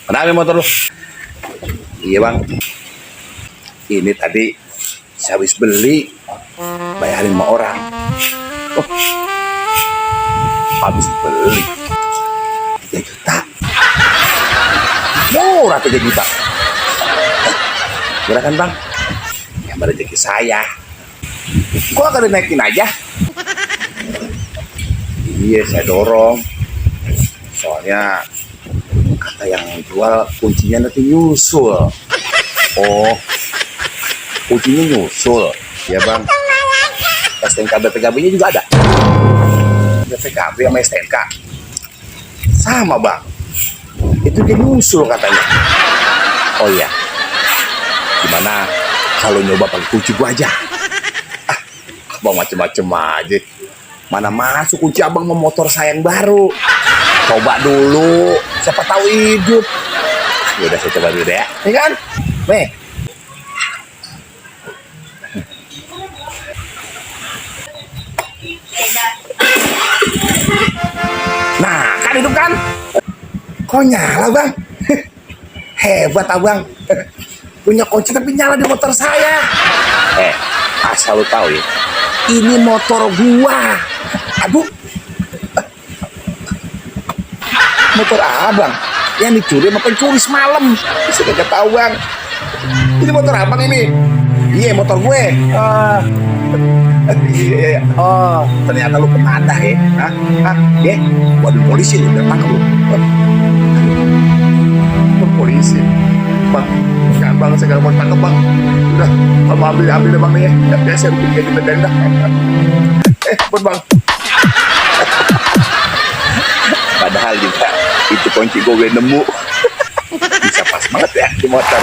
Kenapa motor lu? Iya bang, ini tadi saya habis beli, bayarin sama orang. Oh, habis beli 3 juta. Murah 3 juta. Murah kan bang? Yang rezeki saya. Kok gak dinaikin aja? Iya saya dorong. Soalnya kata yang jual kuncinya nanti nyusul. Oh, kuncinya nyusul. Ya bang. STNK BPKB-nya juga ada. BPKB sama STNK sama bang. Itu dia nyusul katanya. Oh iya. Gimana kalau nyoba pakai kunci gua aja? Abang macem-macem aja. Mana masuk kunci abang mau motor saya yang baru. Coba dulu, siapa tahu hidup. Ya udah saya coba dulu deh ya. Nih kan? Nih. Nah, kan hidup kan? Kok nyala bang? Hebat abang. Punya kunci tapi nyala di motor saya. Asal lu tahu ya, ini motor gua. Aduh, motor abang yang dicuri sama pencuri semalam. Bisa gak tahu bang. Ini motor abang ini. Iya motor gue. Iya. Oh, ternyata lu penadah ya. Ya, waduh polisi lu udah tangkap lu. Polisi. Bang, jangan bang, saya gak mau tangkap bang. Udah, kamu ambil deh bang nih ya. Biasa bikin kayak gitu dan dah. Buat bang. Padahal juga itu kunci gue nemu. Bisa pas banget ya di motor.